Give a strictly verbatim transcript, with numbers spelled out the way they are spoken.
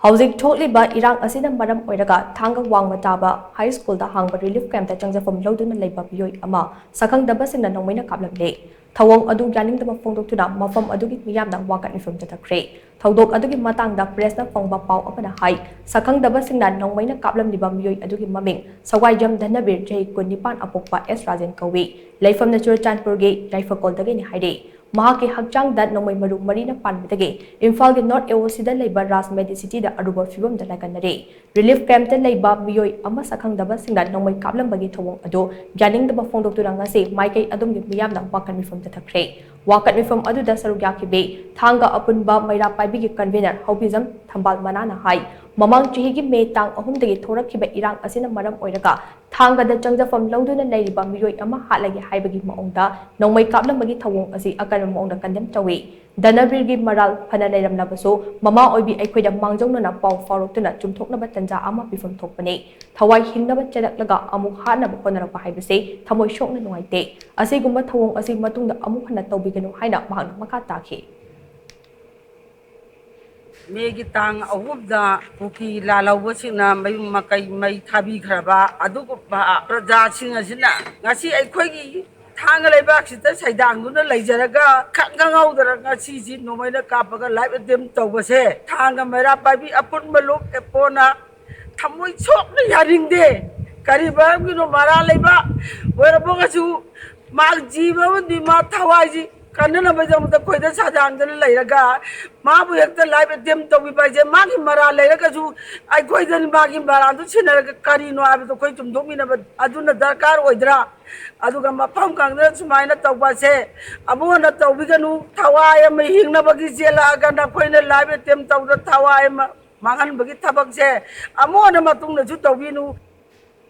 ꯍꯧꯖꯤꯛ ꯊꯣꯛꯂꯤꯕ ꯏꯔꯥꯡ ꯑꯁꯤꯅ ꯃꯔꯝ ꯑꯣꯏꯔꯒ ꯊꯥꯡꯒ ꯋꯥꯡꯃ ꯇꯥꯕ ꯍꯥꯏ ꯁ꯭ꯀꯨꯜꯗ ꯍꯥꯡꯕ ꯔꯤꯂꯤꯐ ꯀꯦꯝꯞꯇ ꯆꯪꯖꯐꯝ ꯂꯧꯗꯨꯅ ꯂꯩꯕ ꯃꯤꯑꯣꯏ ꯑꯃ ꯁꯛꯈꯪꯗꯕꯁꯤꯡꯅ ꯅꯣꯡꯃꯩꯅ ꯀꯥꯞꯂꯝꯂꯦ꯫ ꯊꯧꯑꯣꯡ ꯑꯗꯨ ꯌꯥꯅꯤꯡꯗꯕ ꯐꯣꯡꯗꯣꯛꯇꯨꯅ ꯃꯐꯝ ꯑꯗꯨꯒꯤ ꯃꯤꯌꯥꯝꯅ ꯋꯥꯀꯠ ꯃꯤꯐꯝ ꯆꯠꯊꯈ꯭ꯔꯦ꯫ ꯊꯧꯗꯣꯛ ꯑꯗꯨꯒꯤ ꯃꯇꯥꯡꯗ ꯄ꯭ꯔꯦꯁꯅ ꯐꯪꯕ ꯄꯥꯎ ꯑꯃꯅ ꯍꯥꯏ, ꯁꯛꯈꯪꯗꯕꯁꯤꯡꯅ ꯅꯣꯡꯃꯩꯅ ꯀꯥꯞꯂꯝꯂꯤꯕ ꯃꯤꯑꯣꯏ ꯑꯗꯨꯒꯤ ꯃꯃꯤꯡ ꯁꯋꯥꯏꯖꯝ ꯙꯅꯕꯤꯔ, ꯆꯍꯤ ꯀꯨꯟꯅꯤꯄꯥꯟ, ꯑꯄꯣꯛꯄ ꯑꯦꯁ ꯔꯥꯖꯦꯟ ꯀꯧꯏ꯫ ꯂꯩꯐꯝꯅ ꯆꯨꯔꯆꯥꯟꯄꯨꯔꯒꯤ ꯌꯥꯏꯐꯀꯣꯜꯗꯒꯤꯅꯤ ꯍꯥꯏꯔꯤ꯫ ꯃꯍꯥꯛꯀꯤ ꯍꯛꯆꯥꯡꯗ ꯅꯣꯡꯃꯩ ꯃꯔꯨ ꯃꯔꯤꯅ ꯄꯥꯟꯕꯗꯒꯤ ꯏꯝꯐꯥꯜꯒꯤ ꯅꯣꯔꯠ ꯑꯦ ꯑꯣ ꯁꯤꯗ ꯂꯩꯕ ꯔꯥꯖ ꯃꯦꯗꯤꯁꯤꯇꯤꯗ ꯑꯔꯨꯕ ꯐꯤꯕꯝꯗ ꯂꯥꯏꯀꯠꯅꯔꯤ꯫ ꯔꯤꯂꯤꯐ ꯀꯦꯝꯞꯇ ꯂꯩꯕ ꯃꯤꯑꯣꯏ ꯑꯃ ꯁꯛꯈꯪꯗꯕꯁꯤꯡꯅ ꯅꯣꯡꯃꯩ ꯀꯥꯞꯂꯝꯕꯒꯤ ꯊꯧꯑꯣꯡ ꯑꯗꯨ ꯌꯥꯅꯤꯡꯗꯕ ꯐꯣꯡꯗꯣꯛꯇꯨꯅ ꯉꯁꯤ ꯃꯥꯏꯀꯩ ꯑꯗꯨꯝꯒꯤ ꯃꯤꯌꯥꯝꯅ ꯋꯥꯀꯠ ꯃꯤꯐꯝ ꯆꯠꯊꯈ꯭ꯔꯦ꯫ ꯋꯥꯀꯠ ꯃꯤꯐꯝ ꯑꯗꯨꯗ ꯁꯔꯨꯛ ꯌꯥꯈꯤꯕꯤ ꯊꯥꯡꯒ ꯑꯄꯨꯟꯕ ꯃꯩꯔꯥ ꯄꯥꯏꯕꯤꯒꯤ ꯀꯟꯚꯤꯅꯔ ꯍꯧꯕꯤꯖꯝ ꯊꯝꯕꯥꯜ ꯃꯅꯥꯅ ꯍꯥꯏ, ꯃꯃꯥꯡ ꯆꯍꯤꯒꯤ ꯃꯦ ꯇꯥꯡ ꯑꯍꯨꯝꯗꯒꯤ ꯊꯣꯔꯛꯈꯤꯕ ꯏꯔꯥꯡ ꯑꯁꯤꯅ ꯃꯔꯝ ꯑꯣꯏꯔꯒ ꯊꯥꯡꯒꯗ ꯆꯪꯖꯐꯝ ꯂꯧꯗꯨꯅ ꯂꯩꯔꯤꯕ ꯃꯤꯑꯣꯏ ꯑꯃ ꯍꯥꯠꯂꯒꯦ ꯍꯥꯏꯕꯒꯤ ꯃꯑꯣꯡꯗ ꯅꯣꯡꯃꯩ ꯀꯥꯞꯂꯝꯕꯒꯤ ꯊꯧꯑꯣꯡ ꯑꯁꯤ ꯑꯀꯟꯕ ꯃꯑꯣꯡꯗ ꯀꯟꯗꯦꯝ ꯇꯧꯏ꯫ ꯙꯅꯕꯤꯔꯒꯤ ꯃꯔꯥꯜ ꯐꯅ ꯂꯩꯔꯝꯂꯕꯁꯨ, ꯃꯃꯥ ꯑꯣꯏꯕꯤ ꯑꯩꯈꯣꯏꯗ ꯃꯥꯡꯖꯧꯅꯅ ꯄꯥꯎ ꯐꯥꯎꯔꯛꯇꯨꯅ ꯆꯨꯝꯊꯣꯛꯅꯕ ꯇꯟꯖꯥ ꯑꯃ ꯄꯤꯐꯝ ꯊꯣꯛꯄꯅꯤ꯫ ꯊꯋꯥꯏ ꯍꯤꯡꯅꯕ ꯆꯦꯜꯂꯛꯂꯒ ꯑꯃꯨꯛ ꯍꯥꯠꯅꯕ ꯍꯣꯠꯅꯔꯛꯄ ꯍꯥꯏꯕꯁꯤ ꯊꯃꯣꯏ ꯁꯣꯛꯅ ꯅꯨꯡꯉꯥꯏꯇꯦ꯫ ꯑꯁꯤꯒꯨꯝꯕ ꯊꯧꯑꯣꯡ ꯑꯁꯤ ꯃꯇꯨꯡꯗ ꯑꯃꯨꯛ ꯍꯟꯅ ꯇꯧꯕꯤꯒꯅꯨ ꯍꯥꯏꯅ ꯃꯍꯥꯛꯅ ꯃꯈꯥ ꯇꯥꯈꯤ꯫ ꯃꯦꯒꯤ ꯇꯥꯡ ꯑꯍꯨꯝꯗ ꯀꯨꯀꯤ ꯂꯥꯜꯍꯧꯕꯁꯤꯡꯅ ꯃꯌꯨꯝ ꯃꯀꯩ ꯃꯩ ꯊꯥꯕꯤꯈ꯭ꯔꯕ ꯑꯗꯨꯒꯨꯝꯕ ꯄ꯭ꯔꯖꯥꯁꯤꯡ ꯑꯁꯤꯅ ꯉꯁꯤ ꯑꯩꯈꯣꯏꯒꯤ ꯊꯥꯡꯒ ꯂꯩꯕꯥꯛꯁꯤꯗ ꯁꯩꯗꯥꯡꯗꯨꯅ ꯂꯩꯖꯔꯒ ꯈꯪ ꯈꯪꯍꯧꯗꯅ ꯉꯁꯤꯁꯤ ꯅꯣꯡꯃꯩꯅ ꯀꯥꯞꯄꯒ ꯂꯥꯏꯐ ꯑꯦꯇꯦꯝ ꯇꯧꯕꯁꯦ ꯊꯥꯡꯒ ꯃꯩꯔꯥ ꯄꯥꯏꯕꯤ ꯑꯄꯨꯟꯕ ꯂꯨꯞ ꯑꯦꯄꯣꯅ ꯊꯃꯣꯏ ꯁꯣꯛꯅ ꯌꯥꯅꯤꯡꯗꯦ꯫ ꯀꯔꯤ ꯃꯔꯝꯒꯤꯅꯣ? ꯃꯔꯥ ꯂꯩꯕ ꯑꯣꯏꯔꯝꯃꯒꯁꯨ ꯃꯥ ꯖꯤꯕ ꯑꯃꯗꯤ ꯃꯥ ꯊꯋꯥꯏꯁꯤ ꯀꯟꯅꯅꯕꯒꯤꯗꯃꯛꯇ ꯑꯩꯈꯣꯏꯗ ꯁꯥꯗꯥꯡꯗꯅ ꯂꯩꯔꯒ ꯃꯥꯕꯨ ꯍꯦꯛꯇ ꯂꯥꯏꯐ ꯑꯦꯇꯦꯝ ꯇꯧꯕꯤꯕ ꯍꯥꯏꯁꯦ, ꯃꯥꯒꯤ ꯃꯔꯥꯜ ꯂꯩꯔꯒꯁꯨ ꯑꯩꯈꯣꯏꯗꯅ ꯃꯥꯒꯤ ꯃꯔꯥꯜꯗꯨ ꯁꯤꯟꯅꯔꯒ ꯀꯔꯤꯅꯣ ꯍꯥꯏꯕꯗꯣ ꯑꯩꯈꯣꯏ ꯆꯨꯝꯊꯣꯛꯃꯤꯟꯅꯕ ꯑꯗꯨꯅ ꯗꯔꯀꯥꯔ ꯑꯣꯏꯗ꯭ꯔꯥ? ꯑꯗꯨꯒ ꯃꯐꯝ ꯈꯪꯗꯅ ꯁꯨꯃꯥꯏꯅ ꯇꯧꯕꯁꯦ ꯑꯃꯨꯛ ꯍꯟꯅ ꯇꯧꯕꯤꯒꯅꯨ꯫ ꯊꯋꯥꯏ ꯑꯃ ꯍꯤꯡꯅꯕꯒꯤ ꯆꯦꯜꯂꯛꯑꯒ ꯅꯈꯣꯏꯅ ꯂꯥꯏꯐ ꯑꯦꯇꯦꯝ ꯇꯧꯗ ꯊꯋꯥꯏ ꯑꯃ ꯃꯥꯡꯍꯟꯕꯒꯤ ꯊꯕꯛꯁꯦ ꯑꯃꯨꯛ ꯍꯟꯅ ꯃꯇꯨꯡꯗꯁꯨ ꯇꯧꯕꯤꯅꯨ꯫